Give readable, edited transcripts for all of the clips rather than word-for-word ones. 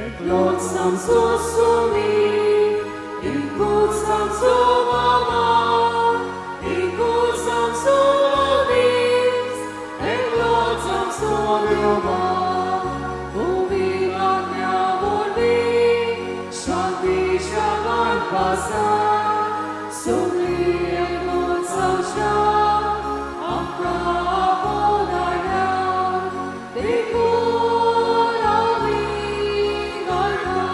एकलोच आमचो स्वामी, एकूच आमचो बाबा, एकूच आमचो मनीस, एकलोच आमचो देवा. पवित्र आत्म्या वरवीं शांतीच्या पासा सगळीं एकूच जावच्या आमकां आपोवन हाडल्या, देखून आमी गायता.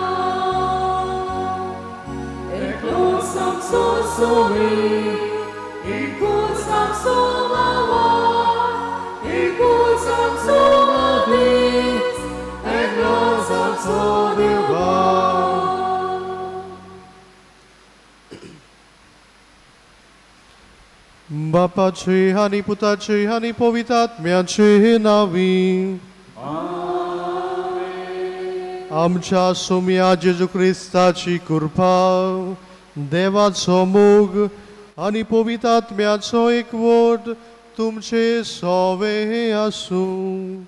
एकलोच आमचो स्वामी, एकूच आमचो बाबा, एकूच आमचो मनीस, एकलोच आमचो देवा. बापाचे आनी पुताचे आनी पवित्र आत्म्याचे नांवी. आमच्या सोम्या जेजू क्रिस्ताची कृपा, देवाचो मोग आनी पवित्र आत्म्याचो एकवट तुमचे सोवे आसूं.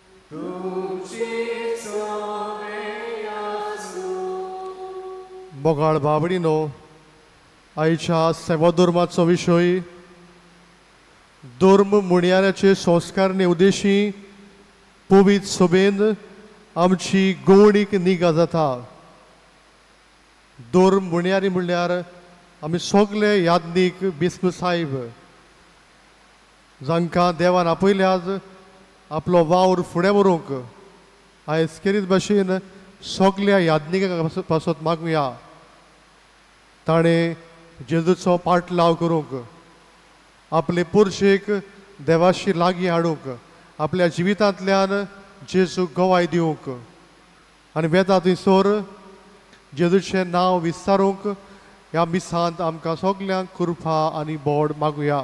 मोगाळ बाबडीनो, आयच्या सेवाधर्माचो विशय धर्म मुणयाऱ्याचे संस्कारणे उद्देशी पवित्र सभेन आमची गोवणीक निगा जाता. धर्म मुणयारी म्हणल्यार आमी सगळे याज्ञीक बिस्म साहेब जांकां देवान आपयल्यात आपलो वावर फुडें व्हरूंक, आयज खेरीत भाशेन सगल्या याज्ञिकां पासत मागुया ताणें जेजूचो पाटलाव करूंक, आपले पुरशेक देवाशी लागीं हाडूंक, आपल्या जिवितांतल्यान जेजूक गवाय दिवंक आनी वेता थंयसर जेजूचें नांव विस्तारूंक ह्या मिसांत आमकां सगल्यांक कृपा आनी बोड मागुया.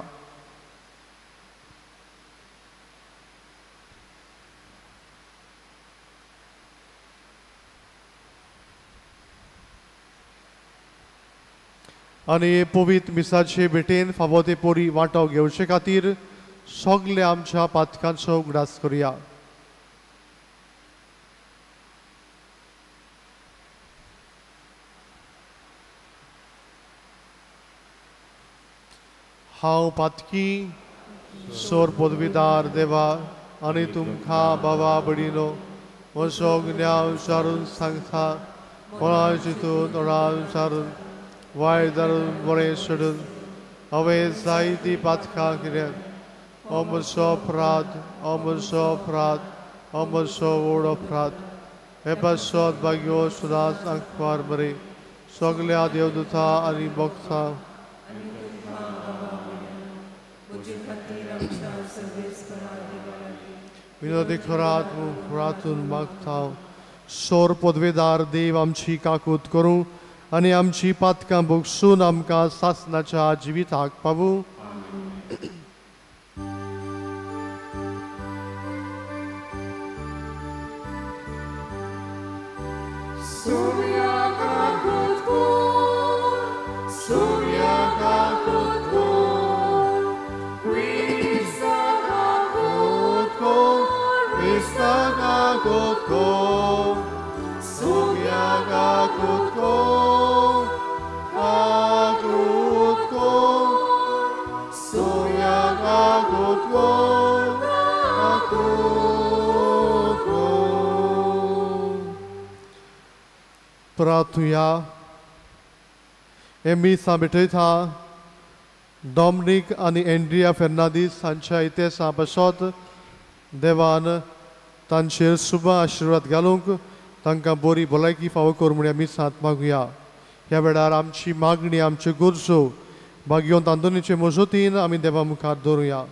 आनी पवित्र मिसाचे भेटेन फावो ते पोरी वांटो घेवचे खातीर सगळे आमच्या पातकांचो उगडास करुया. हांव पातकी सोर पदवीदार देवा आनी तुमकां बाबा बडिनो म्हजो गुन्यांव विचारून सांगता, कोणा चिंतून तोंडा विचारून वायट धरून बरें सोडून हांवें जायतीं पातकां केल्यात. हो म्हजो अपराध, हो म्हजो अपराध, हो म्हजो व्हड अपराध. हे पासत भाग्यो सदांच आंकवार बरें सगल्या देवदूता आनी भक्तां विनोदी खरात मुखातून मागता. सोर पदवेदार देव आमची काकूत करूं आनी आमची पातकां भोगसून आमकां सासनाच्या जिविताक पावूं. प्रार्थुया. हे मिसां भेटयता डॉमनीक आनी एंड्रिया फेर्नांदीस हांच्या इतिहासा पासत देवान तांचेर शुभ आशिर्वाद घालूंक तांकां बरी भलायकी फावो कर म्हूण ह्या मिसांत मागुया. ह्या वेळार आमची मागणी, आमच्यो गरजो भाग्योंत आंतोनीचे मजतीन आमी देवा मुखार दवरुया.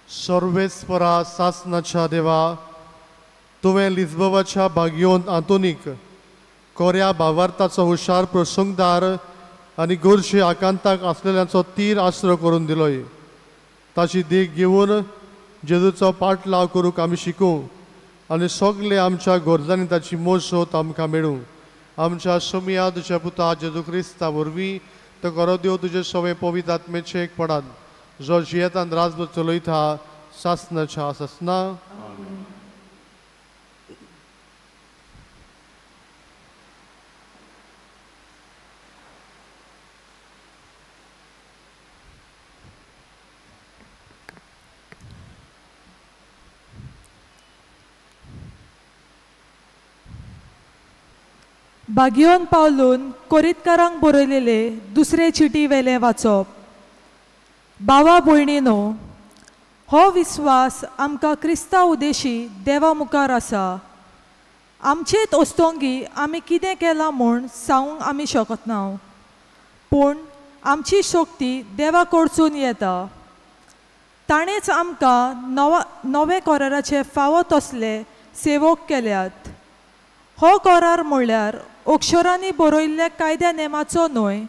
सर्वेस्परा सासनाच्या देवा, तुवें लिज्बवाच्या भाग्योंत आंतोनीक कोऱ्या भावार्थाचो हुशार प्रसंगदार आनी गोरशे आकांताक आसलेल्यांचो तीर आश्रो करून दिलोय. ताची देख घेवन जेजूचो पाटलाव करूंक आमी शिकूं आनी सगळे आमच्या गरजांनी ताची मोसत आमकां मेळूं. आमच्या सोमया तुज्या पुता जेजू क्रिस्ता वरवीं तो खरो देव तुजे सवे पवित्र आत्मेचें एकपणान जो जियेतान राजभर चलयता सासनाच्या सासना. बागियोन पावलून कोरितकारांक बरयलेले दुसरे चिटी वेलें वाचप. बावा भयणीनो, हो विस्वास आमकां क्रिस्ता उदेशी देवा मुखार आसा. आमचेच ओस्तोंगी आमी कितें केलां म्हूण सांगूंक आमी शकना, पूण आमची शक्ती देवा कडसून येता. ताणेंच आमकां नवे कराराचे फावो तसले सेवक केल्यात. हो करार म्हणल्यार अक्षरांनी बरयल्ल्या कायद्या नेमाचो न्हय,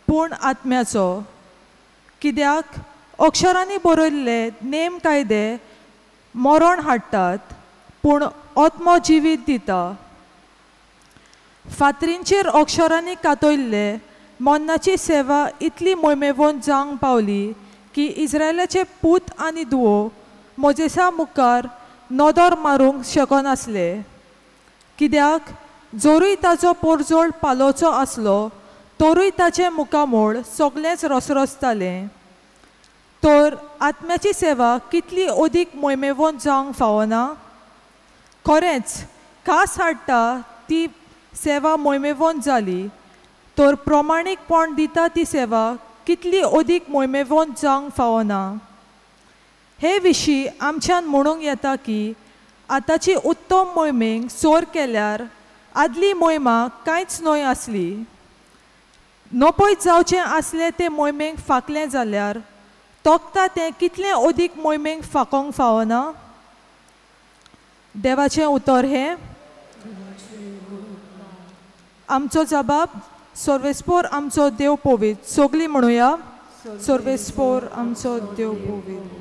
पूण आत्म्याचो. कित्याक अक्षरांनी बरयल्ले नेम कायदे मरण हाडटात, पूण आत्मो जिवीत दिता. फातरींचेर अक्षरांनी कातयल्ले मन्नाची सेवा इतली मोहिमेवंत जावंक पावली की इस्रायलाचे पूत आनी धुवो मोजेसा मुखार नदर मारूंक शकनासले. कित्याक जोरूय ताचो पोरजोळ पालोचो आसलो तरूय ताचें मुखामोळ सगळेंच रसरसतालें. तर आत्म्याची सेवा कितली अदीक मोहिमेवंत जावंक फावना. खरेंच खास हाडटा ती सेवा मोहिमेवंत जाली तर प्रमाणीकपण दिता ती सेवा कितली अदीक मोहिमेवंत जावंक फावना. हे विशीं आमच्यान म्हणूंक येता की आतांची उत्तम मोहिमेक सोर केल्यार आदली मोहिमा कांयच न्हय आसली. नपयत जावचें आसलें तें मोहिमेक फांकलें जाल्यार तोखता तें कितलें अदीक मोहिमेक फाकोंक फावना. देवाचें उतर हें. आमचो जबाब सर्वेस्पोर आमचो देव पवित्र. सगळीं म्हणुया, सर्वेस्पोर आमचो देव पवित्र.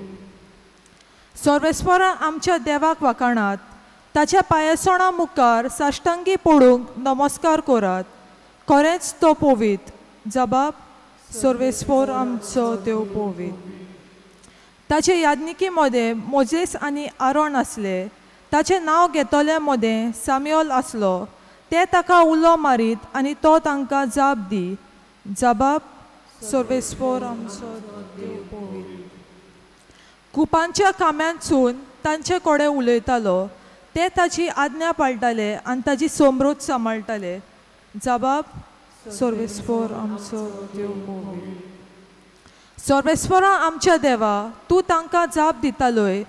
सर्वेस्पोरा आमच्या देवाक वाखाणात, ताच्या पांयसणा मुखार साश्टांगी पडूंक नमस्कार करात. खरेंच तो पवित्र. जबाब सर्वेस्पोर आमचो देव पवित्र. ताचे यादनिकी मदें मोजेस आनी आरोण आसले. ताचें नांव घेतल्या मदें साम्योल आसलो. ते ताका उलो मारीत आनी तो तांकां जाप दी. जबाब सर्वेस्पोर आमचो देव पवित्र. कुपांच्या काम्यांतसून तांचे कडेन उलयतालो. ते ताची आज्ञा पाळटाले आनी ताची समृद्ध सांबाळटाले. जबाब सर्वेस्पोर आमचो देव पवित्र. सर्वेस्पोरा आमच्या देवा, तूं तांकां जाप दितालोय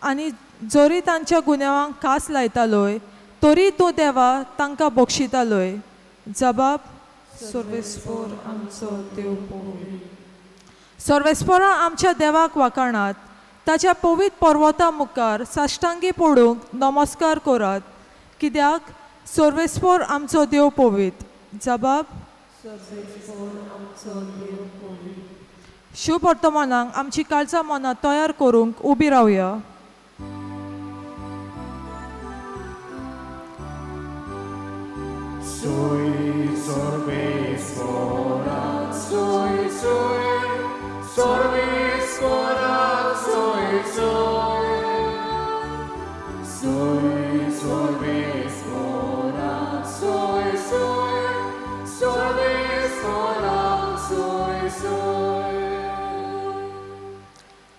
आनी जरी तांच्या गुन्यांवांक खास लायतालोय तरी तूं देवा तांकां बक्षितालोय. जबाब सर्वेस्पोर आमचो देव पवित्र. सर्वेस्पोरा आमच्या देवाक वाखाणात, ताच्या पवित्र पर्वता मुखार साश्टांगी पडूंक नमस्कार करात. कित्याक सर्वेस्पोर आमचो देव पवित्र. जबाब शुभ वर्तमानाक आमची काळजा मनां तयार करूंक उबी रावया.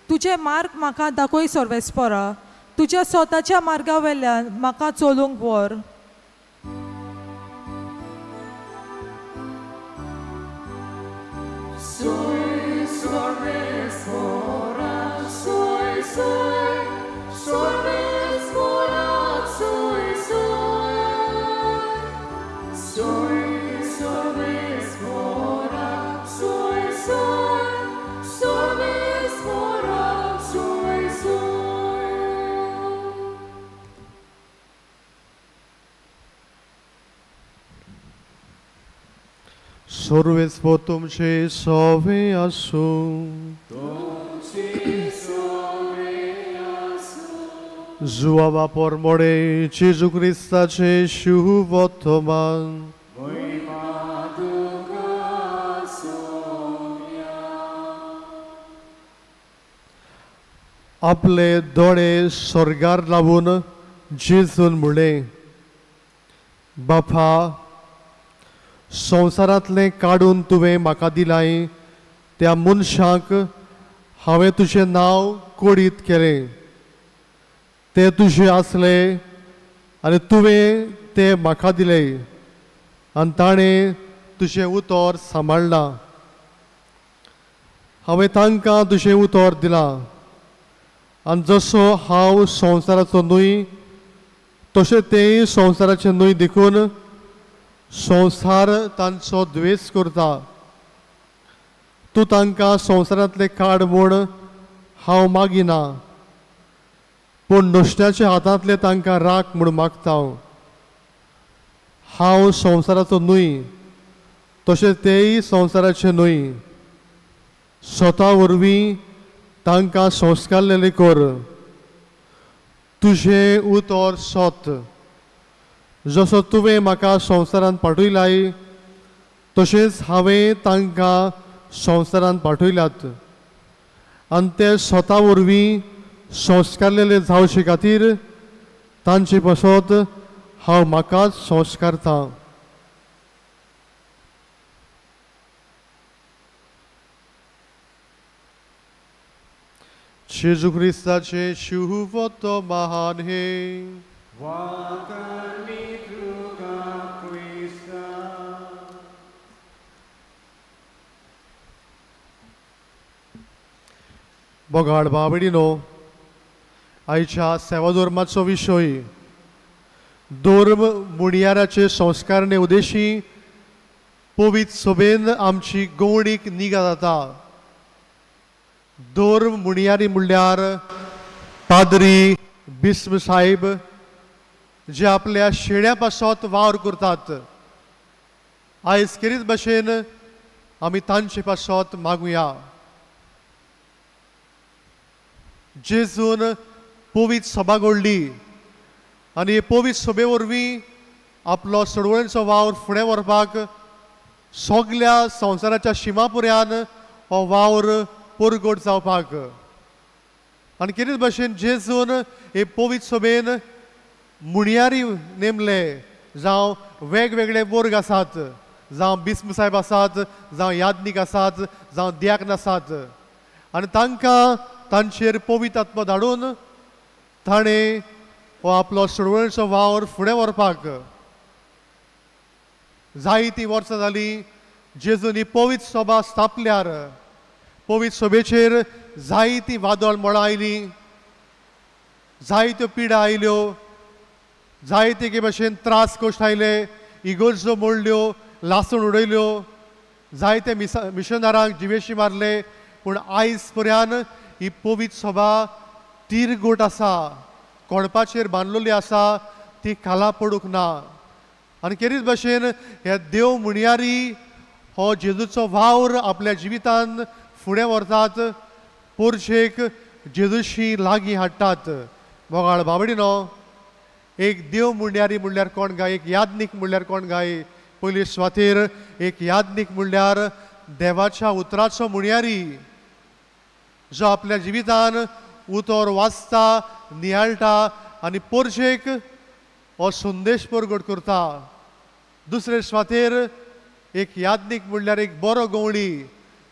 तुजे मार्ग म्हाका दाखय सर्वेस्पोरा, तुज्या स्वताच्या मार्गा वेल्यान म्हाका चलूंक व्हर. सर्वेस्पोर तुमचे सवे आसूं. जुआवा पोरमोडे जेजू क्रिस्ताचे शुभवर्तमान। आपले दोळे स्वर्गार लावून जेजून म्हळें, बापा, संवसारांतलें काडून तुवें म्हाका दिलाय त्या मनशांक हांवें तुजें नांव कोडीत केलें। ते तुजे आसले आनी तुवें ते म्हाका दिले आनी ताणें तुजें उतर सांबाळ्ळां। हांवें तांकां तुजें उतर दिलां आनी जसो हांव संवसाराचो न्हय तशें तेय संवसाराचें न्हय, देखून संवसार तांचो द्वेस करता। तूं तांकां संवसारांतले काड म्हूण हांव मागिना, पूण नुस्त्याच्या हातांतले तांकां राख म्हूण मागता। हांव संवसाराचो न्हय तशें तेय संवसाराचे न्हय। स्वता वरवीं तांकां संस्कारलेले कर। तुजें उतर सत। जसो तुवें म्हाका संवसारांत पाठयलाय तशेंच हांवें तांकां संवसारांत पाठयल्यात आनी ते स्वता वरवीं संस्कारलेले जावचे खातीर तांचे पासत हांव म्हाकाच संस्कारतां। जेजू क्रिस्ताचे शुभवर्तमान हे। बोगाड बाबडीनो, आयच्या सेवाधर्माचो विशय धर्म मुणयाराचे संस्कारणे उद्देशी पवित्र सभेन आमची गोवणीक निगा जाता। धर्म मुणयारी म्हणल्यार पाद्री बिस्म साहेब जे आपल्या शेड्या पासत वावर करतात। आयज खेरीत भाशेन आमी तांचे पासत मागुया। जेजून पवित्र सभा घडली आनी हे पवित्र सभे वरवीं आपलो चळवळीचो वावर फुडें व्हरपाक सगल्या संवसाराच्या शिमा पर्यान हो वावर परगट जावपाक आनी खेरीत भाशेन जेजून हे पवित्र सभेन मुणयारी नेमले, जावं वेगवेगळे वर्ग आसात, जावं बिस्म साहेब आसात, जावं यादनीक आसात, जावं द्याक्न आसात आनी तांकां तांचेर पवित्र आत्मो धाडून ताणें हो आपलो चळवळीचो वावर फुडें व्हरपाक जायतीं वर्सां जालीं। जेजून ही पवित्र सभा स्थापल्यार पवित्र सभेचेर जायतीं वादळ मळां आयलीं, जायत्यो पिडा आयल्यो, जायते एके भाशेन त्रास कश्ट आयले, इगर्जो मोडल्यो, लासून उडयल्यो, जायते मिशनरांक जिवेशी मारले, पूण आयज पर्यान ही पवित्र सभा तिरगोट आसा, कोणपाचेर बांदलेली आसा, ती खाला पडूंक ना। आनी खेरीत भाशेन हे देव मुणयारी हो जेजूचो वावर आपल्या जिवितान फुडें व्हरतात, पोरशेक जेजूशी लागीं हाडटात। मोगाळ बाबडीनो, एक देव मुणयारी म्हणल्यार कोण गाय, एक यादनीक म्हणल्यार कोण गाय? पयली सुवातेर एक यादनीक म्हणल्यार देवाच्या उतराचो मुणयारी जो आपल्या जिवितान उतर वाचता, नियाळटा आनी पोरशेक हो संदेश परगट करता। दुसरे सुवातेर एक यादनीक म्हणल्यार एक बरो गवळी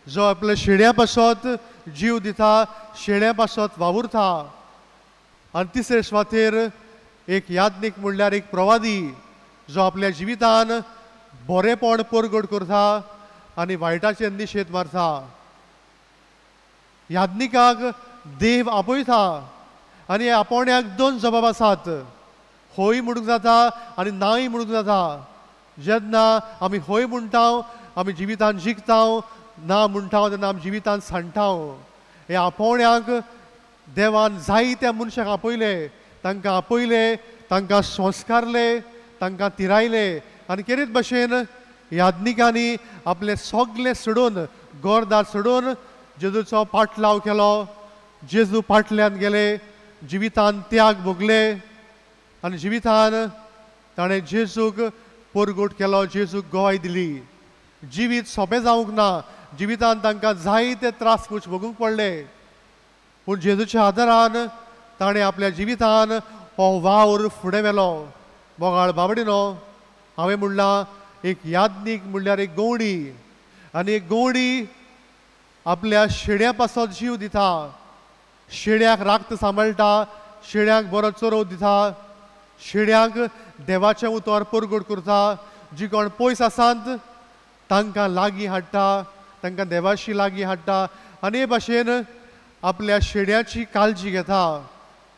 जो आपल्या शेड्या पासत जीव दिता, शेड्या पासत वावुरता। आनी तिसरे सुवातेर एक यादनीक म्हणल्यार एक प्रवादी जो आपल्या जिवितान बरेपण परगट करता आनी वायटाचेर निशेध मारता। यादनिकाक देव आपयता आनी आपोवण्याक दोन जबाब आसात, हय म्हणूंक जाता आनी नाय म्हणूंक जाता। जेन्ना आमी हय म्हणटा आमी जिवितान जिखता, ना म्हणटा तेन्ना आमी जिवितान सांडटा। हे आपोवण्याक देवान जायत्या मनशाक आपयले, तांकां आपयले, तांकां संस्कारले, तांकां तिरायले आनी खेरीत भाशेन यादनिकांनी आपलें सगलें सोडून, घरदार सोडून जेजूचो पाटलाव केलो। जेजू पाटल्यान गेले जिवितान त्याग भोगले आनी जिवितान ताणें जेजूक परगट केलो, जेजूक गवाय दिली। जिवीत सोंपें जावंक ना, जिवितान तांकां जायते त्रास कूच भोगूंक पडले, पूण जेजूच्या आदारान ताणें आपल्या जिवितान हो वावर फुडें व्हेलो। मोगाळ बाबडिनो, हांवें म्हणलां एक याज्ञीक म्हणल्यार एक गवडी, आनी एक गवडी आपल्या शेड्या पासत जीव दिता, शेड्याक राखत सांबाळटा, शेड्यांक बरो चरोव दिता, शेड्यांक देवाचें उतर परगट करता, जी कोण पयस आसात तांकां लागीं हाडटा, तांकां देवाशी लागीं हाडटा आनी हे भाशेन आपल्या शेड्याची काळजी घेता।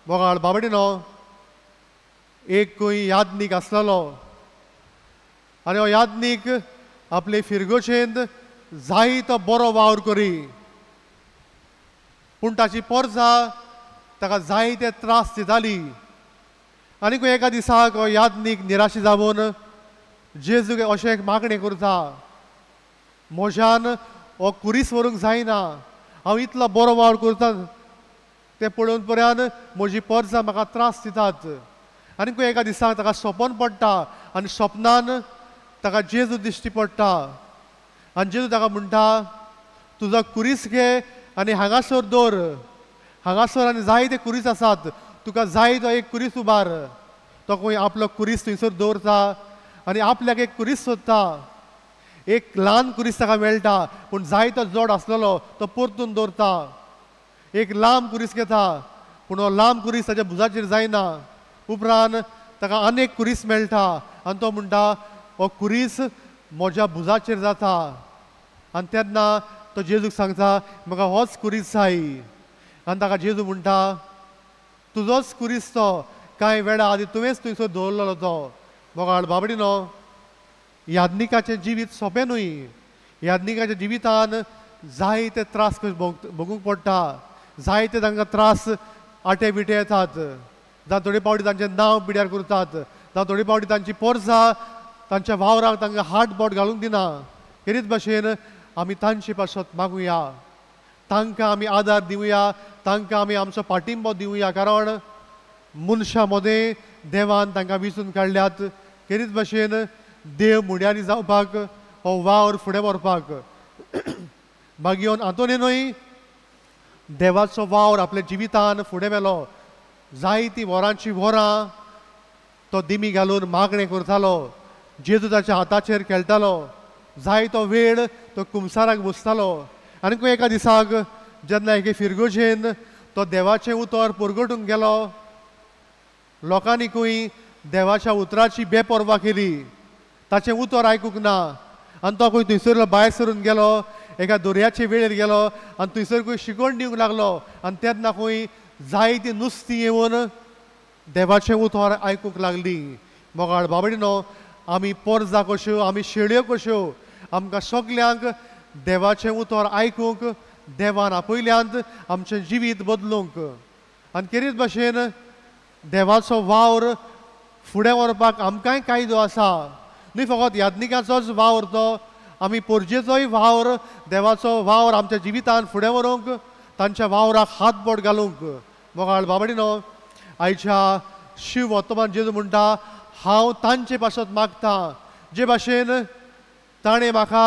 मोगाळ बाबडिनो, एक खंय याज्ञीक आसलेलो आनी हो याज्ञीक आपले फिरगोचेंत जायतो बरो वावर करी, पूण ताची पोरजा ताका जायते त्रास दिताली। आनी खंय एका दिसाक हो याज्ञीक निराशी जावन जेजूक अशें एक मागणें करता, म्हज्यान हो कुरीस व्हरूंक जायना, हांव इतलो बरो वावर करता तें पळोवन पर्यान म्हजी पोरजा म्हाका त्रास दितात। आनी खंय एका दिसाक ताका सपन पडटा आनी सपनान ताका जेजू दिश्टी पडटा आनी जेजू ताका म्हणटा, तुजो कुरीस घे आनी हांगासर दवर, हांगासर आनी जायते कुरीस आसात, तुका जाय तो एक कुरीस उबार। तो खंय आपलो कुरीस थंयसर दवरता आनी आपल्याक एक कुरीस सोदता, एक ल्हान कुरीस ताका मेळटा, पूण जायतो जड आसलेलो तो परतून दवरता। एक लांब कुरीस घेता, पूण हो लांब कुरीस ताच्या भुजाचेर जायना। उपरांत ताका अनेक कुरीस मेळटा आनी तो म्हणटा, हो कुरीस म्हज्या भुजाचेर जाता। आनी तेन्ना तो जेजूक सांगता, म्हाका होच कुरीस जाय। आनी ताका जेजू म्हणटा, तुजोच कुरीस तो, कांय वेळा आदी तुवेंच थंयसर दवरलेलो तो। मोगाळ बाबडिनो, याज्ञिकाचें जिवीत सोंपें न्हय, याज्ञिकाच्या जिवितान जायते त्रास भोगूंक पडटा, जायते तांकां त्रास आटे बिटे येतात, जावं थोडे पावटी तांचें नांव पिड्यार करतात, जावं थोडे पावटी तांची पोरसां तांच्या वावराक तांकां हात बोट घालूंक दिना। हेरीच भाशेन आमी तांचे पासत मागुया, तांकां आमी आदार दिवया, तांकां आमी आमचो पाठिंबो दिवया, कारण मनशां मदें देवान तांकां विंचून काडल्यात। खेरीत भाशेन देव मुड्यांनी जावपाक हो वावर फुडें व्हरपाक मागीर आंतोनीनूय देवाचो वावर आपल्या जिवितान फुडें व्हेलो। जायतीं वरांची वरां तो दिमी घालून मागणें करतालो, जेजू ताच्या हाताचेर खेळटालो, जायतो वेळ तो कुमसाराक बसतालो। आनी खंय एका दिसाक जेन्ना एके फिरगोजेन तो देवाचें उतर परगटूंक गेलो, लोकांनी खंय देवाच्या उतराची बेपर्वा केली, ताचें उतर आयकूंक ना आनी तो खंय थंयसर भायर सरून गेलो, एका दर्याचे वेळेर गेलो आनी थंयसर खंय शिकवण दिवंक लागलो। आनी तेन्ना खंय जायतीं नुस्तीं येवन देवाचें उतर आयकूंक लागलीं। मोगाळ बाबडिनो, आमी पोरजां कश्यो, आमी शेळयो कश्यो, आमकां सगल्यांक देवाचें उतर आयकूंक देवान आपयल्यांत आमचें जिवीत बदलूंक आनी खेरीत भाशेन देवाचो वावर फुडें व्हरपाक आमकांय कायदो आसा। न्हय फकत याज्ञिकाचोच वावर तो, आमी पोरजेचोय वावर, देवाचो वावर आमच्या जिवितान फुडें व्हरूंक, तांच्या वावराक हात बोट घालूंक। मोगाळ बाबडिनो, आयच्या शिव वर्तमान जेजू म्हणटा, हांव तांचे पासत मागता, जे भाशेन ताणें म्हाका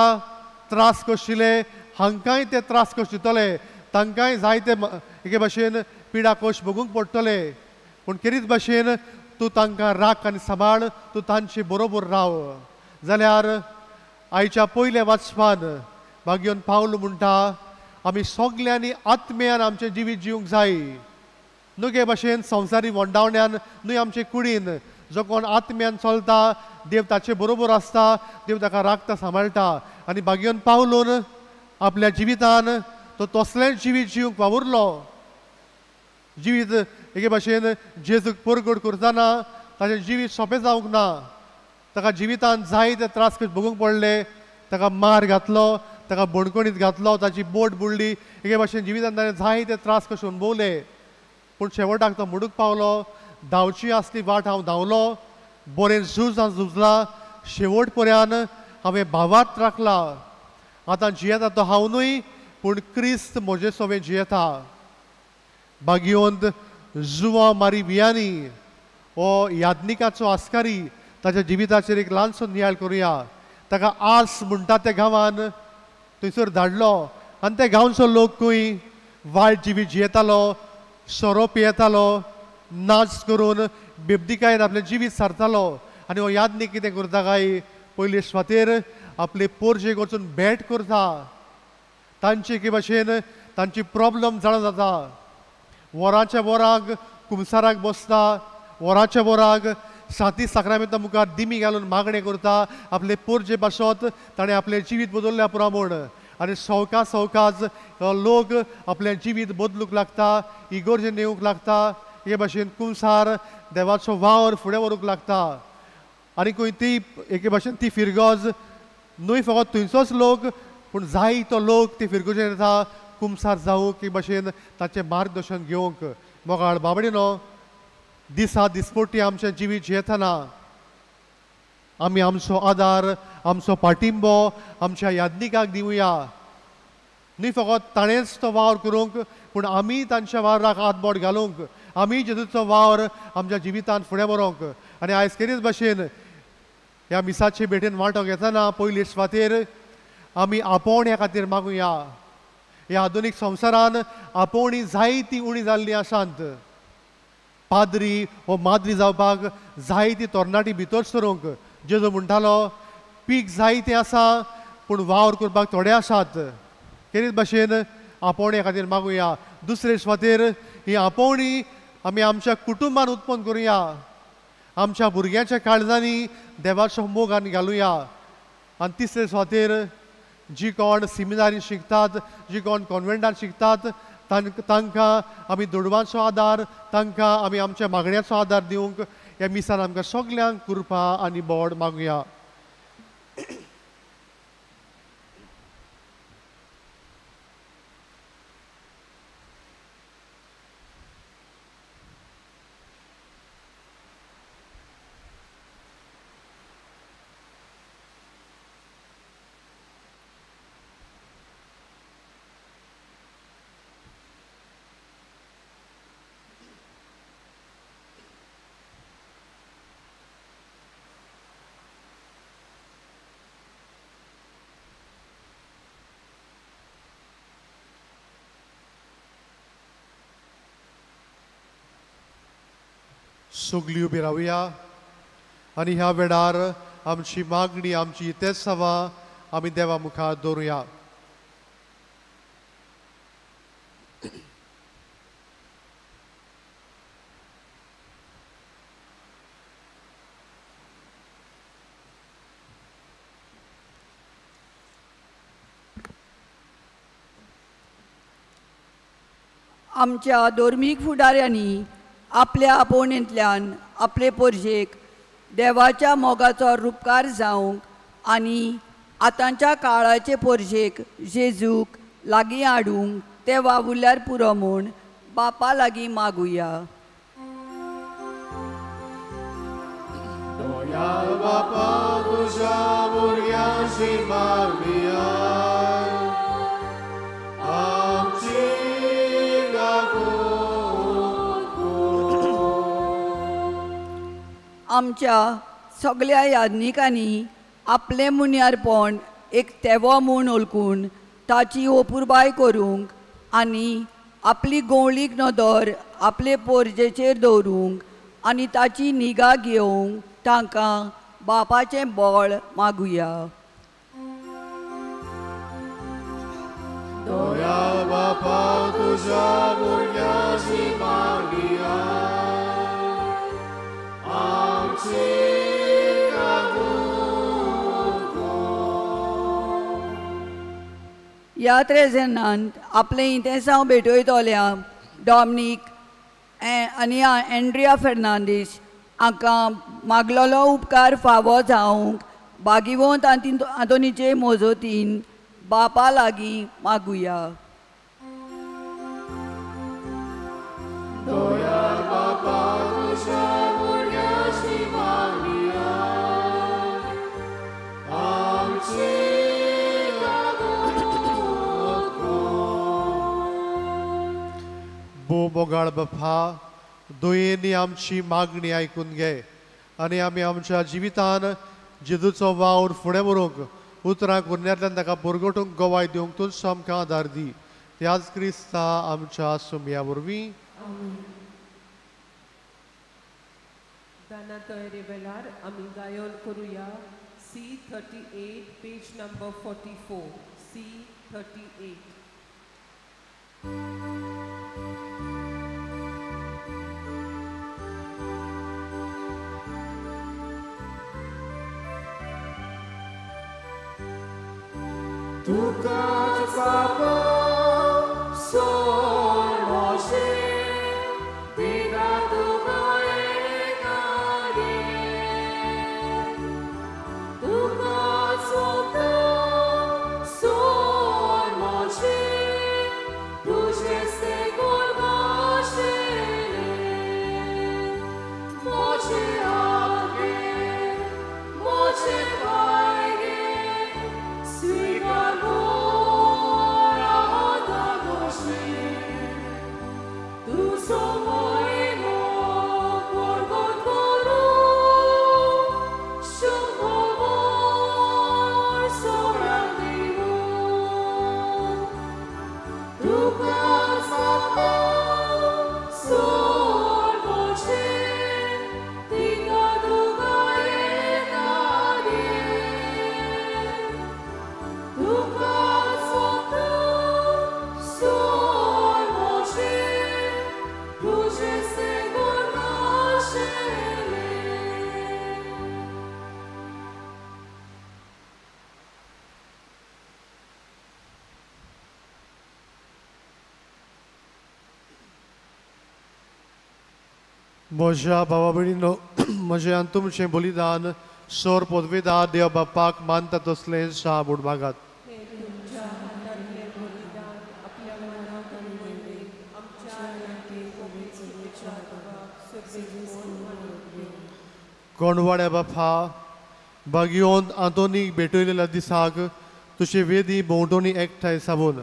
त्रास कशिले हांकांय ते त्रास कशितले, तांकांय जायते एके भाशेन पिडा कोश भोगूंक पडटले, पूण खेरीत भाशेन तूं तांकां राख आनी सांबाळ, तूं तांचे बरोबर राव। जाल्यार आयच्या पयल्या वाचपान भाग्योन पावल म्हणटा, आमी सगल्यांनी आत्म्यान आमचें जिवीत जिवंक जाय, न्हय भाशेन संवसारी वंडावण्यान न्हय आमचे कुडीन। जो कोण आत्म्यान चलता देव ताचे बरोबर आसता, देव ताका राखता सांबाळटा। आनी भाग्योन पावलून आपल्या जिवितान तो तसलेंच जिवीत जिवंक वावुरलो। जिवीत एके भाशेन जेजूक परगट करतना ताचें जिवीत सोंपें जावंक ना, ताका जिवितान जायते त्रास भोगूंक पडले, ताका मार घातलो, ताका बणकणीत घातलो, ताची बोट बुडली, एके भाशेन जिवितान ताणें जायते त्रास कशे अणभवले, पूण शेवटाक तो म्हणूंक पावलो, धांवची आसली वाट हांव धांवलो, बरें झूज हांव झुजला, शेवट पर्यंत हांवें भावार्थ राखला, आतां जियेता तो हांव न्हय पूण क्रिस्त म्हजे सवें जियेता। भाग्यवंत जुवा मारी वियानी हो याज्ञिकाचो आस्कारी ताच्या जिविताचेर एक ल्हानसो नियाळ करुया. ताका आस म्हणटा त्या गांवान थंयसर धाडलो आनी त्या गांवचो लोकूय वायट जिवीत जियेतालो, सोरो पियेतालो, नाच करून बेबदिकायेन आपलें जिवीत सारतालो. आनी हो याज्ञीक कितें करता काय, पयले सुवातेर आपले पोरजेक वचून भेट करता, तांचे एके भाशेन तांची प्रॉब्लम जाणा जाता. वरांच्या वराक कुमसाराक बसता, वरांच्या वराक साती साक्रामेंता मुखार दिमी घालून मागणें करता आपले पोरजे पासत ताणें आपलें जिवीत बदल्ल्या पुरो म्हूण. आनी सवका सवकाच लोक आपलें जिवीत बदलूंक लागता, इगोर्जेन येवंक लागता, हे भाशेन कुमसार देवाचो वावर फुडें व्हरूंक लागता. आनी खंय ती एके भाशेन ती फिरगज न्हय फकत थंयचोच लोक पूण जायतो लोक ती फिरगजेन येता कुमसार जावंक, एक भाशेन ताचें मार्गदर्शन घेवंक. मोगाळ बाबडीनो, दिसा दिसपट्टी आमचें जिवीत जियेतना आमी आमचो आदार, आमचो पाटिंबो आमच्या याज्ञिकाक दिवया. न्हय फकत ताणेंच तो वावर करूंक पूण आमी तांच्या वावराक हातबोट घालूंक, आमी जेजूचो वावर आमच्या जिवितांत फुडें व्हरूंक. आनी आयज केरीच भाशेन ह्या मिसाचे भेटेन वांटो घेतना पयले सुवातेर आमी आपोवण्या खातीर मागुया. ह्या आधुनीक संवसारान आपोवणी जायती उणी जाल्ली आसात. पाद्री वो माद्री जावपाक जायती तरणाटी भितर सरूंक. जेजू म्हणटालो पीक जायतें आसा पूण वावर करपाक थोडे आसात. केरीच भाशेन आपोवण्या खातीर मागुया. दुसरे सुवातेर ही आपोवणी आमी आमच्या कुटुंबान उत्पन्न करुया, आमच्या भुरग्यांच्या काळजांनी देवाचो मोग आनी घालुया. आनी तिसरे सुवातेर जी कोण सिमिनारीन शिकतात, जी कोण कॉन्वेंटान शिकतात तांकां आमी दुडवांचो आदार, तांकां आमी आमच्या मागण्याचो आदार दिवंक ह्या मिसान आमकां सगल्यांक कृपा आनी बोड मागुया. सगळीं उबी रावया आनी ह्या वेळार आमची मागणी, आमची इतेसांवां आमी देवा मुखार दवरुया. आमच्या धर्मीक फुडाऱ्यांनी आपल्या आपोवणेंतल्यान आपले पोरजेक देवाच्या मोगाचो रुपकार जावंक आनी आतांच्या काळाचे पोरजेक जेजूक लागीं हाडूंक ते वावुरल्यार पुरो म्हूण बापा लागीं मागुया. बापा तुज्या भुरग्यांची मागुया, आमची आमच्या सगळ्या याज्ञिकांनी आपलें मुन्यारपण एक तेवो म्हूण ओळखून ताची ओपुरबाय करूंक आनी आपली गोंवळीक नदर आपले पोरजेचेर दवरूंक आनी ताची निगा घेवंक तांकां बापाचें बळ मागुया. बापा तुज्या भुरग्यांची मागुया, ह्या त्रेजेनांत आपलें इंतेसांव भेटयतल्या डॉमनीक आनी एंड्रिया फेर्नांदीस हांकां मागलेलो उपकार फावो जावंक बागिवंत आंतोनीचे मोजोतीन बापा लागीं मागुया. भो मोगाळ बापा, दयेनी आमची मागणी आयकून घे आनी आमी आमच्या जिवितान जेजूचो वावर फुडें व्हरूंक उतरां कुरण्यांतल्यान ताका पुरगोटूंक गवाय दिवंक तूंच आमकां आदार दी. त्याच क्रिस्ता आमच्या सुमया वरवीं. दाना तयारे वेळार आमी गायन करुया C38 page number 44 C38. तुकाच बापा सोर मोशे दिता तुका एकागे तुकाच सोंपता सोर मोशे तुजें सेगोल भाशेले मोचे आगे मोचे भायगे स्वीकार म्हज्या भावा भयणीनो, म्हजें आनी तुमचें बलिदान सोर पदवेदार देव बापाक मानता तसलें सा म्हूण मागात. कोणवाड्या बापा, बागियोन आंतोनीक भेटयलेल्या दिसाक तुजे वेदी भोंवतणी एकठांय सावन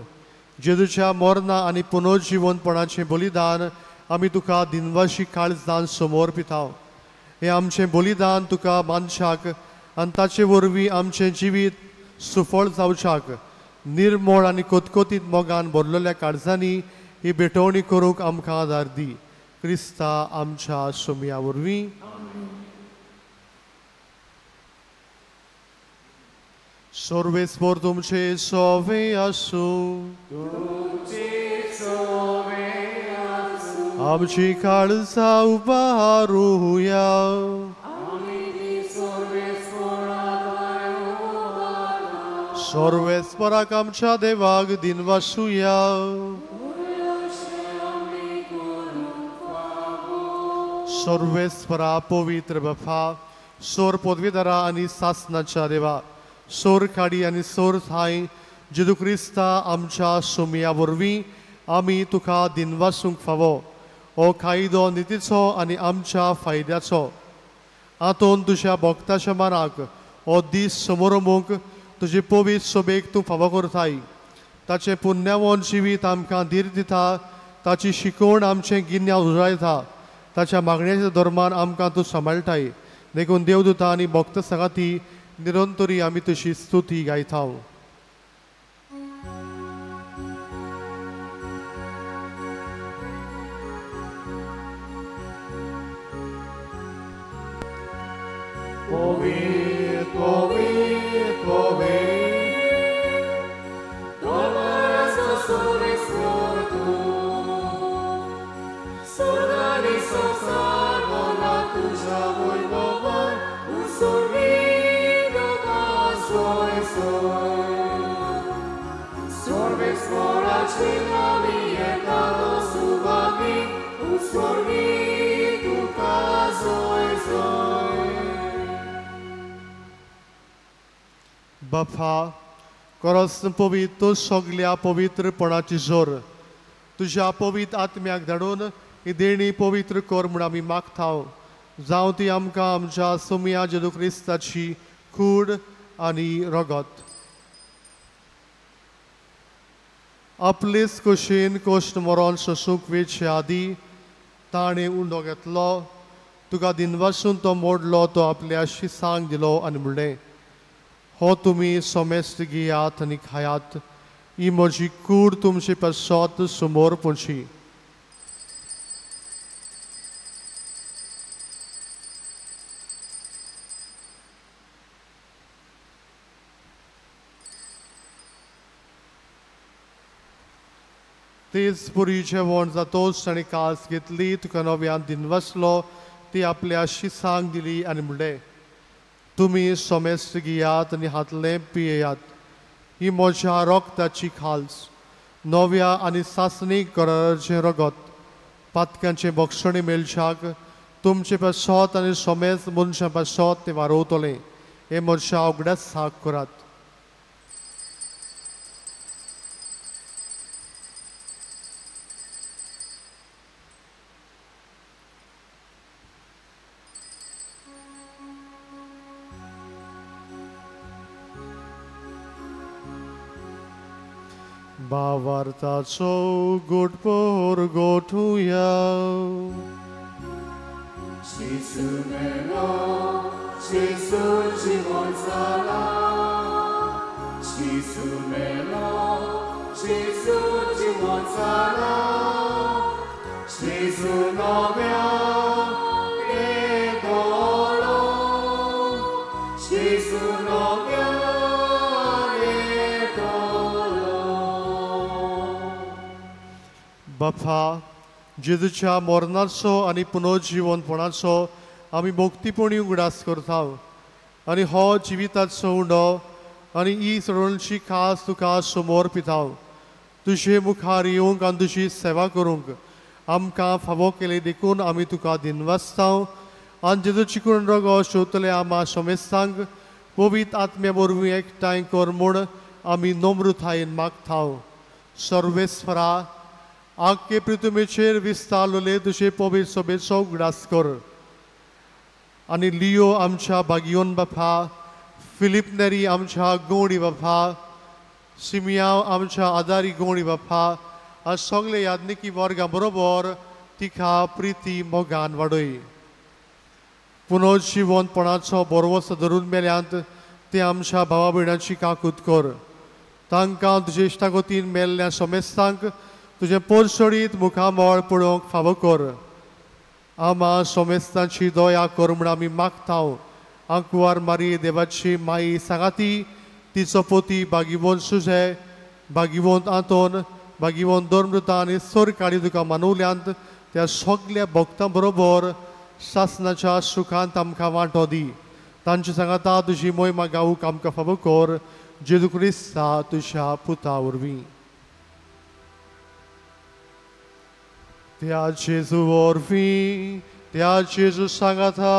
जेजूच्या मरणा आनी पुनर्जिवनपणाचें बलिदान आमी तुका दिनवाशी काळजान समोर पिताव. हें आमचें बलिदान तुका मानशाक आनी ताचे वरवीं आमचें जिवीत सुफळ जावच्याक निर्मळ आनी कोतकोतीत मोगान भरलेल्या काळजांनी ही भेटवणी करूंक आमकां आदार दी. क्रिस्ता आमच्या सोमया वरवीं. सर्वेस्पर तुमचे सोवे आसूं. आमची काळजां उबारुया. सर्वेस्पराक आमच्या देवाक दिनवासुया. सर्वेस्परा पवित्र बापा, सोर पदवीधरा आनी सासनाच्या देवा, सोर खाडी आनी सोर थांय जेजू क्रिस्ता आमच्या सोमया वरवीं आमी तुका दिनवासूंक फावो. हो कायदो नितीचो आनी आमच्या फायद्याचो. आंतोन तुज्या भक्ताच्या मनाक हो दीस समोरमूंक तुजे पवित्र सोबेक तूं फावो करताय. ताचें पुण्यावन जिवीत आमकां धीर दिता, ताची शिकवण आमचें गिन्यान उजळायता, ताच्या मागण्याच्या धर्मान आमकां तूं सांबाळटाय. देखून देवदूता आनी भक्त सांगाती निरंतरी आमी तुजी स्तुती गायता. Povit, povit, povit, Domara sore sortu, Sorgani sosarvo la tuja voi boban, Usorvido ca soe soe. Sorve spora cina vietado suvagi, Usorvido ca soe soe. बापा, खरोच पवित्र सगल्या पवित्रपणाची जोर तुज्या पवित्र आत्म्याक धाडून ही देणी पवित्र कर म्हूण आमी मागता. जावं ती आमकां आमच्या सोमया जेजू क्रिस्ताची कूड आनी रगत. आपलेच कुशीन कोश्ट मरोन सोसूंक वेचे आदी ताणें उंडो घेतलो, तुका दिनवासून तो मोडलो, तो आपल्या शिसांक दिलो आनी म्हणलें, हो तुमी सोमेस्त घेयात आनी खायात, ही म्हजी कूड तुमचे पासत समोर पोंची. तेच पुरी जेवण जातोच ताणें कास घेतली, तुका नव्यान दिनवासलो, ती आपल्या शिसांक दिली आनी म्हणलें, तुमी सोमेस्त घेयात आनी हातलें पियेयात, ही म्हज्या रोगताची खाल्स, नव्या आनी सासणीक कराराचें रगत, पातकांचें बक्षणी मेळच्याक तुमचे पासत आनी सोमेस्त मनशां पासत तें वारोवतलें. हें म्हज्या उगडास साक करात. भावार्थाचो गुटपोर गोठुया. जेजू मेलो, जेजू जिवन जाला, जेजू मेलो, जेजू जिवन जाला, जेजू नव्या दोलो, जेजू नव्या. बापा, जेजूच्या मरणाचो आनी पुनर्जिवनपणाचो आमी भक्तीपणी उगडास करता आनी हो जिविताचो उंडो आनी ही सडोणची खास तुका समोर पिता. तुजे मुखार येवंक आनी तुजी सेवा करूंक आमकां फावो केली देखून आमी तुका दिनवासता आनी जेजूची करून रगो शेवतले आमा समेस्तांक पवित्र आत्म्या वरवीं एकठांय कर म्हूण आमी नम्रतायेन मागता. सर्वेस्वरा, आख्खे पृथ्वीचेर विस्तारलेले तुजे पवित्र सभेचो उगडास कर आनी लियो आमच्या बागियोन बापा, फिलीप नेरी आमच्या गोंडी बापा, सिमियांव आमच्या आदारी गोंडी बापा आनी सगळे यादनिकी वर्गां बरोबर तिका प्रिती मोगान वाडय. पुनर्जिवनपणाचो बरवस धरून मेल्यांत ते आमच्या भावा भयणाची काकूत कर. तांकां तुजे इश्टागतीन मेल्ल्या समेस्तांक तुजें पोरसोडीत मुखामळ पळोवंक फावो कर. आमा सोमेस्तांची दया कर म्हूण आमी मागता. आंकवार मारी देवाची माई सांगाती, तिचो पोती बागिवंत सुजे, बागिवंत आंतोन, बागिवंत धर्मृता आनी सरकाळी तुका मानवल्यांत त्या सगल्या भक्तां बरोबर सासनाच्या सुखांत आमकां वांटो दी. तांचे सांगाता तुजी मोहिमा गावूंक आमकां फावो कर, जेजू क्रिस्ता तुज्या पुता वरवीं. त्या जेजू वरवीं, त्या जेजू सांगाता,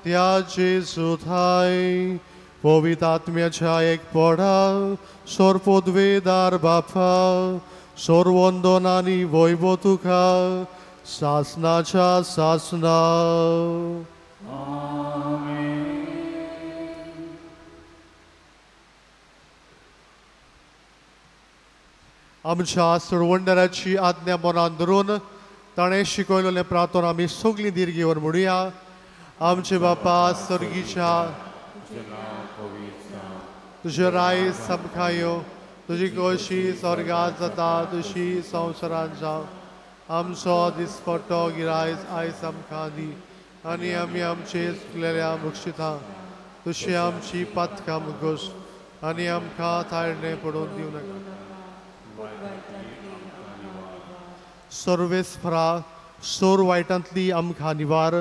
त्या जेजू थाय पवित्र आत्म्याच्या एकपणा सोरपोदवेदार बापा, सोरवंदन आनी वैभव तुका सासनाच्या सासना. आमच्या सोडवणदाराची आज्ञा मनान धरून ताणें शिकयलेलें प्रार्थना आमी सगळीं धीर घेवन म्हणुया. आमचे बापा सर्गीच्या, तुजें राय आमकां यो, तुजी खोशी स्वर्गांत जाता तशी संवसारांत जावं. आमचो दिसपट्टो गिरायस आयज आमकां दी आनी आमी आमचे चुकलेल्या बक्षिता तशी आमची पातकां मुगोस आनी आमकां थाळणें पडोवन दिवं नाका. सर्वेस्परा, सोर वायटांतली आमकां निवार,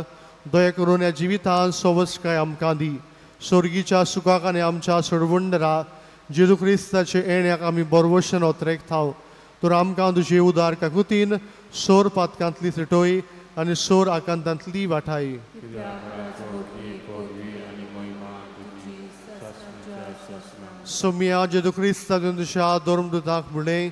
दया करून ह्या जिवितांत सवसकाय आमकां दी. सोर्गीच्या सुखाक आनी आमच्या सोडवणदारा जेजू क्रिस्ताचे येण्याक आमी बरवशन ओतरेकता. तर आमकां तुजे उदार काकुतीन सोर पातकांतली सुटोय आनी सोर आकांतांतली वाठाय. सोमिया जेजू क्रिस्ता तुज्या धर्मदूताक म्हणलें,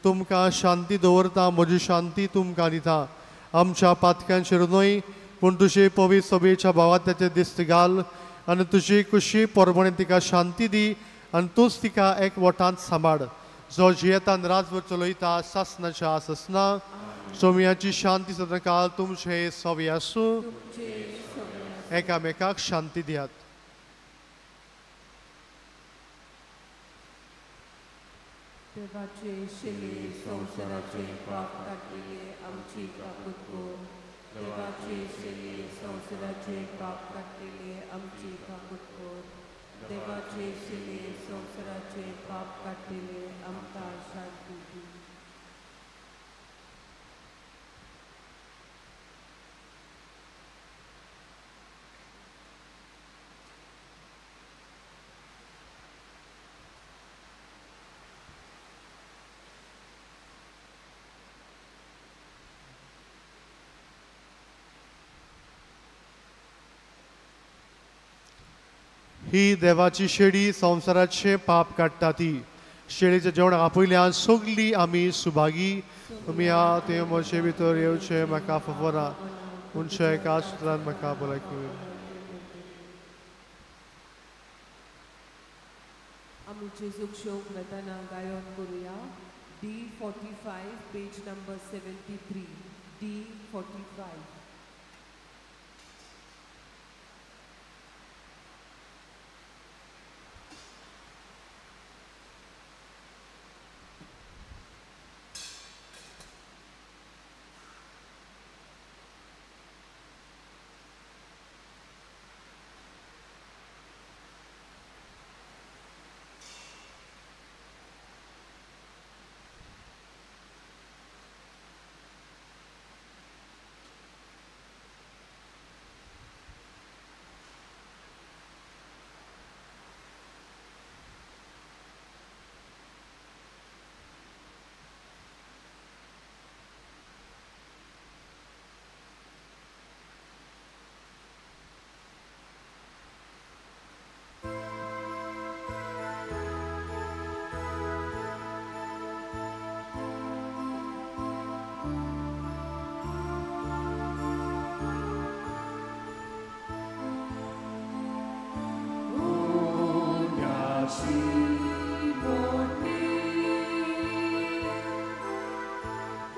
तुमकां शांती दवरता, म्हजी शांती तुमकां दिता. आमच्या पातकांचेर न्हय पूण तुजे पवित्र सभेच्या भावात्याचेर दिस्त घाल आनी तुजी कुशी परबणे तिका शांती दी आनी तूंच तिका एक वटांत सांबाळ, जो जियेतान राजवट चलयता सासनाच्या सासना. सोमयाची शांती सदांकाळ तुमचे सवी आसूं. एकामेकाक शांती दियात. देवाचे शेली संवसाराचे पाप काडटले आमची काकूत कर. देवाचे शेली संवसाराचे पाप काडटले आमची काकूत कर. देवाचे शेली संवसाराचे पाप काडटले आमकां शांती दी. ही देवाची शेळी संवसाराचे पाप काडटा ती शेळीच्या जेवणाक आपयल्यान सगळी आमी सुभागी. तुमी ते म्हजे भितर येवचे म्हाका फफरा उंचे एका सुत्रान म्हाका भलायकी. आमी जेजूक शोक वेताना गायन करुया. D45 page number 73. D45.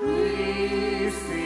Christi.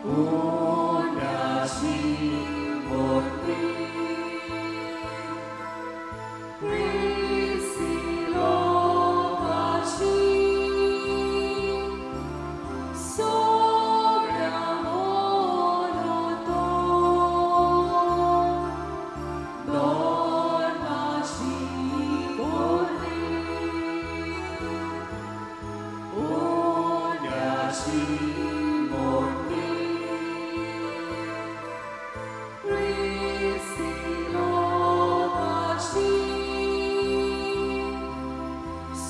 उण्याशी मोडली क्रिस्ती लोकाची सगळ्या मोनो तो धर्माशी कोरली उण्याशी मोडली क्रिस्ती लोकाची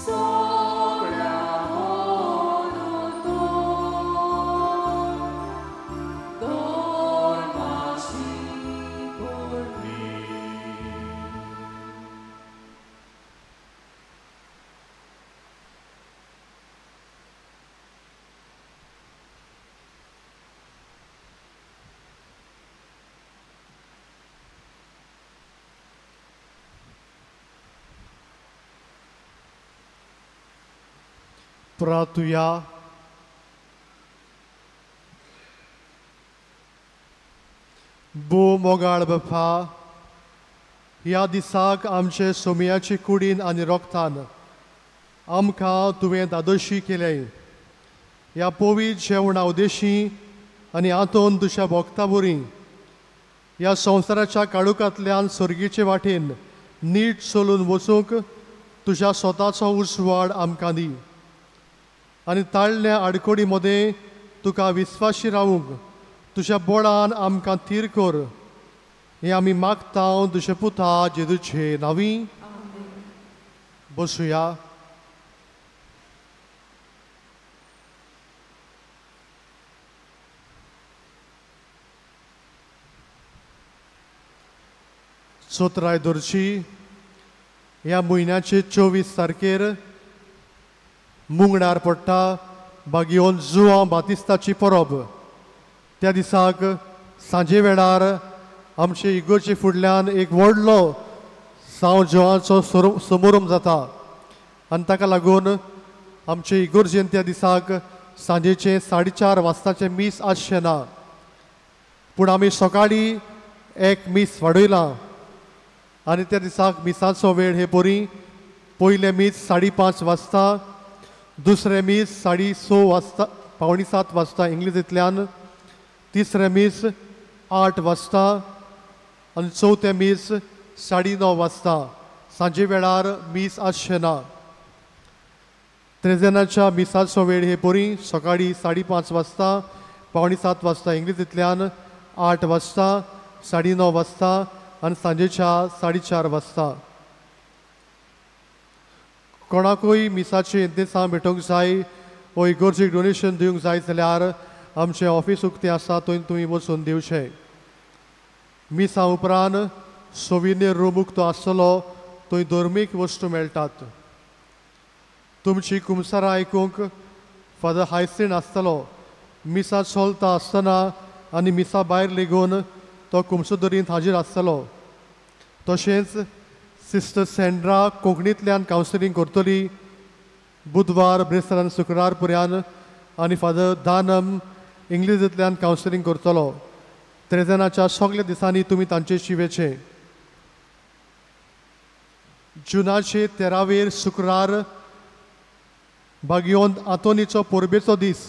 सगळ्या मोनो तो धर्माशी कोरली. प्रार्थुया. भो मोगाळ बापा, ह्या दिसाक आमचे सोमयाचे कुडीन आनी रोगतान आमकां तुवें दादोशी केलें. ह्या पवित्र जेवणा उदेशी आनी आंतोन तुज्या भोगता बरी ह्या संवसाराच्या काळुकांतल्यान सर्गीचे वाटेन नीट चलून वचूंक तुज्या स्वताचो उजवाड आमकां दी आनी ताळल्या आडकोडी मदें तुका विस्वाशी रावूंक तुज्या बोळान आमकां थीर कर. हें आमी मागता तुज्या पुता जेजूचे नांवी. बसुया. चोत्राय दरची ह्या म्हयन्याचे 24 तारखेर मुंगणार पडटा बागियोन जुआंव बातिस्ताची परब. त्या दिसाक सांजे वेळार आमचे इगोर्जे फुडल्यान एक व्हडलो सांव जुआंचो समारंभ जाता आनी ताका लागून आमचे इगोर्जेन त्या दिसाक सांजेचे 4:30 वाजताचें मीस आसचें ना, पूण आमी सकाळीं एक मीस वाडयलां आनी त्या दिसाक मिसाचो वेळ हे परी पयलें मीस 5:30 वाजता, दुसरें मीस 6:30 वाजता, 6:45 वाजता इंग्लिशींतल्यान, तिसरें मीस 8 वाजता आनी चवथें मीस 9:30 वाजता. सांजे वेळार मीस आसचें ना. त्रेजेनाच्या मिसाचो वेळ हे परी सकाळीं 5:30 वाजता, 6:45 वाजता इंग्लिशींतल्यान, 8 वाजता, 9:30 वाजता आनी सांजेच्या 4:30 वाजता. कोणाकूय मिसाचें इंतेसांव भेटोवंक जाय वो इगोर्जेक डोनेशन दिवंक जाय जाल्यार आमचें ऑफीस उक्तें आसा, थंय तुमी वचून दिवचें. मिसा उपरांत सोविनीर रूम उक्तो आसतलो, थंय धर्मीक वस्तू मेळटात. तुमची कुमसारां आयकूंक फादर हायसीन आसतलो. मिसा चलता आसतना आनी मिसा भायर लेगून तो कुमसोदरींत हाजीर आसतलो. तशेंच सिस्टर सेंड्रा कोंकणींतल्यान कावन्सिलींग करतली बुधवार, ब्रेस्तार आनी शुक्रार पर्यंत आनी फादर दानम इंग्लिशींतल्यान कावन्सिलींग करतलो. त्रेजनाच्या सगल्या दिसांनी तुमी तांचेशी वेचें. जुनाचे 13वेर शुक्रार बागियोन आंतोनीचो परबेचो दीस.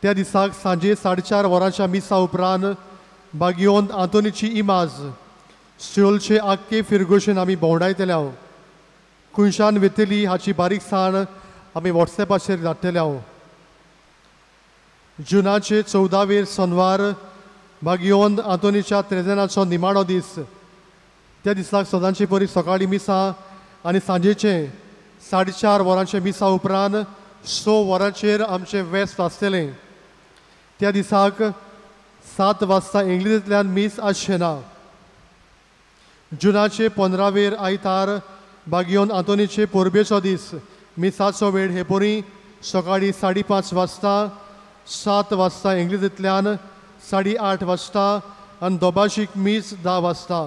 त्या दिसाक सांजे 4:30 वरांच्या मिसा उपरांत बागियोन आंतोनीची इमाज सियोलचे आक्के फिरगोशेन आमी भोंवडायतले. खुंयच्यान वेतली हाची बारीकसाण आमी वॉट्सएपाचेर धाडटले. जुनाचे 14वेर सोनवार बागियोन आंतोनीच्या त्रेजनाचो निमाणो दीस. त्या दिसाक सदांचे परी सकाळीं मिसा आनी सांजेचे 4:30 वरांचे मिसा उपरांत 6 वरांचेर आमचें वेस्त आसतलें. त्या दिसाक 7 वाजता इंग्लिशींतल्यान मीस आसचें ना. जुनाचे 15वेर आयतार बागियोन आंतोनीचे परबेचो दीस. मिसाचो वेळ हे परी सकाळीं 5:30 वाजता, 7 वाजता इंग्लिशींतल्यान, 8:30 वाजता आनी दोबाशीक मीस 10 वाजता.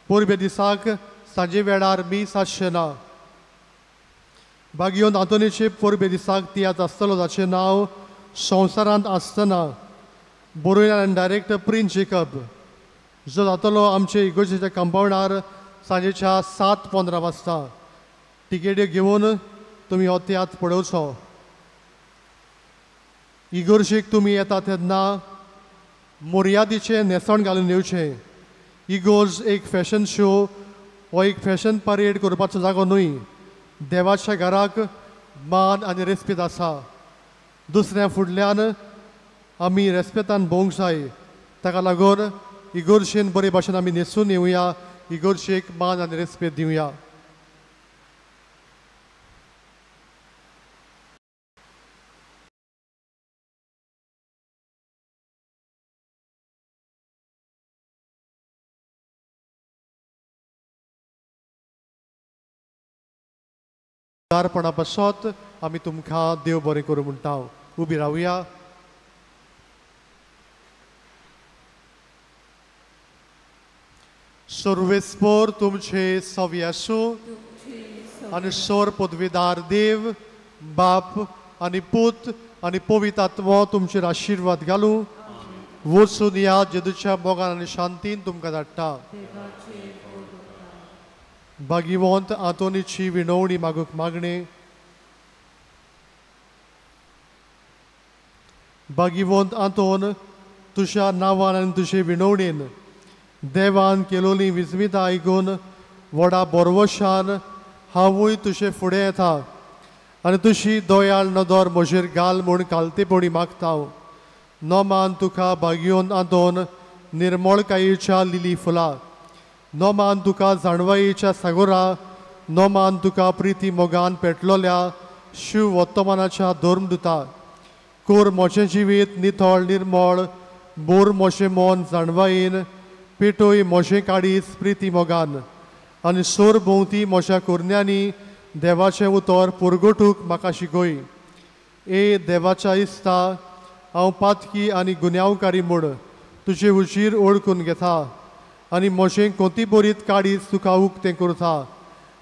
परबे दिसाक सांजे वेळार मीस आसचें ना. बागियोन आंतोनीचे परबे दिसाक तियात्र आसतलो जाचें नांव संवसारांत आसतना. बरोयल्यार आनी डायरेक्टर प्रिन्स जेकब जो जातलो आमचे इगर्जेच्या कंपावंडार सांजेच्या 7:15 वाजता। तिकेट्यो घेवन तुमी हो तियात्र पळोवचो। इगर्जेक तुमी येता तेन्ना मर्यादेचें न्हेसण घालून येवचें। इगर्ज एक फॅशन शो हो एक फॅशन परेड करपाचो जागो न्हय। देवाच्या घराक मान आनी रेस्पेद आसा। दुसऱ्या फुडल्यान आमी रेस्पेतान भोवंक जाय। ताका लागून इगर्जेन बरे भाशेन आमी न्हेसून येवया, इगर्जेक मान आनी रेस्पेद दिवया। उदारपणा पासत आमी तुमकां देव बरें करूं म्हणटा। उबी रावया। सर्वेस्पर तुमचे सवी आसूं आनी सोर पदवीदार देव बाप आनी पूत आनी पवित्र आत्मो तुमचेर आशिर्वाद घालूं। वचून या जेजूच्या मोगान आनी शांतीन तुमकां धाडटा। भाग्यवंत आंतोनीची विनवणी मागूंक मागणें। भाग्यवंत आंतोन, तुज्या नांवान आनी तुजे विनवणेन देवान केलोली विस्मिता आयकून व्हडा बोरवशान हांवूय तुजे फुडें येता आनी तुजी दयाळ नदर म्हजेर घाल म्हूण कालतेपणी मागता। नोमान तुका भाग्यवंत आंतोन निर्मळकायेच्या लिली फुलां, नोमान तुका जाणवायेच्या सागोरा, नोमान तुका प्रिती मोगान पेटलोल्या शिव वर्तमानाच्या धर्मदुता। कोर म्हजें जिवीत नितळ निर्मळ, बोर म्हजें मन जाणवायेन, पेटोय म्हजें काडीस प्रिती मोगान आनी सोर भोंवती म्हज्या कोरण्यांनी देवाचें उतर पुरगोटूक म्हाका शिकय। ए देवाच्या इस्ता, हांव पातकी आनी गुन्यांवकारी म्हूण तुजे उजीर ओळखून घेता आनी म्हजें कोंतीबरीत काडीस तुका उक्तें करता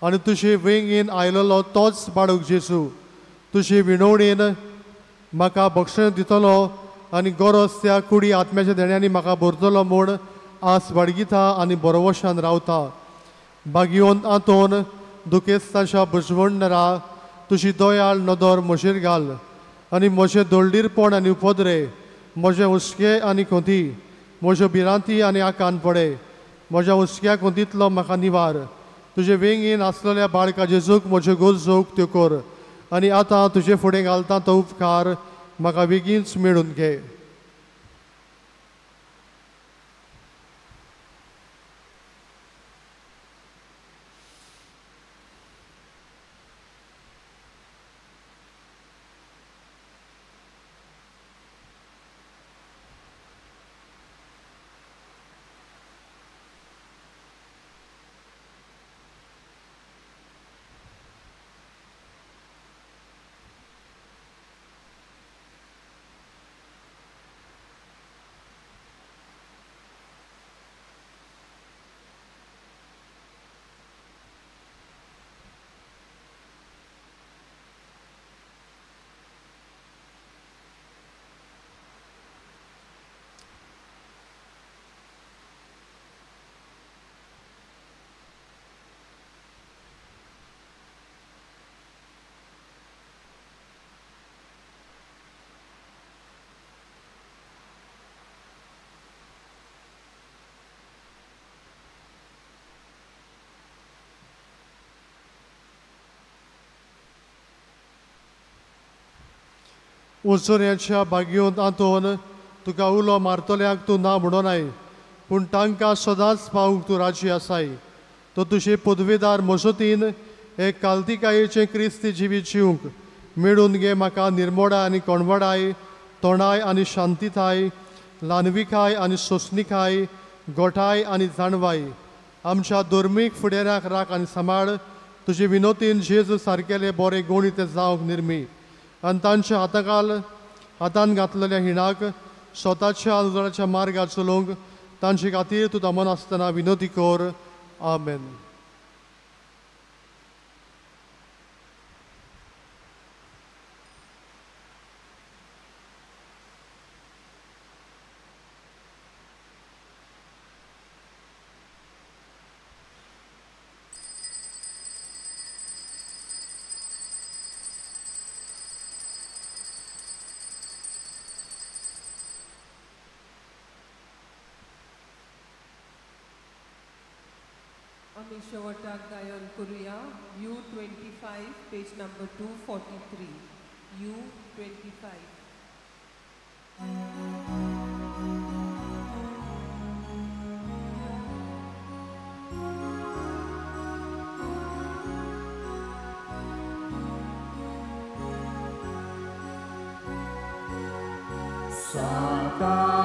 आनी तुजे वेंगेन आयलेलो तोच बाळक जेजू तुजे विनवणेन म्हाका बक्षण दितलो आनी गरज त्या कुडी आत्म्याच्या देण्यांनी म्हाका भरतलो म्हूण आस बाळगिता आनी बरोवशान रावता। भाग्यवंत आंतोन, दुखेस्ताच्या बजवणरा तुजी दयाळ नदर म्हजेर घाल आनी म्हजें दळडीरपण आनी उपद्रे, म्हजें हुस्के आनी खोंती, म्हज्यो भिरांती आनी आकांत पडे, म्हज्या हुस्क्या कोंतींतलो म्हाका निवार। तुजे वेंगेन आसलेल्या बाळका जेजूक म्हज्यो गरजो उक्त्यो कर आनी आतां तुजे फुडें घालता तो उपकार म्हाका बेगीनच मेळून घे। उजोऱ्याच्या भाग्यवंत आंतोन, तुका उलो मारतल्याक तूं ना म्हणोनाय, पूण तांकां सदांच पावूंक तूं राजी आसाय। तो तुजे पदवेदार मजतीन एक कालतिकायेचें क्रिस्ती जिवीत जिवंक मेळून घे। म्हाका निर्मोडाय आनी कोणवडाय, तोंडाय आनी शांतिताय, ल्हानविकाय आनी सोंसणिकाय, गोठाय आनी जाणवाय। आमच्या धर्मीक फुडाऱ्याक राख आनी सांबाळ। तुजे विनोतीन जेजू सारकेले बरे गुणी ते जावंक निर्मी आनी तांच्या हाताकाल हातान घातलेल्या हिणाक स्वताच्या उजवाडाच्या मार्गार चलोवंक तांचे खातीर तूं दमनासतना विनोती कर। आमेन। आमी शेवटाक गायन करुया U25 page number 243 U25. Santa.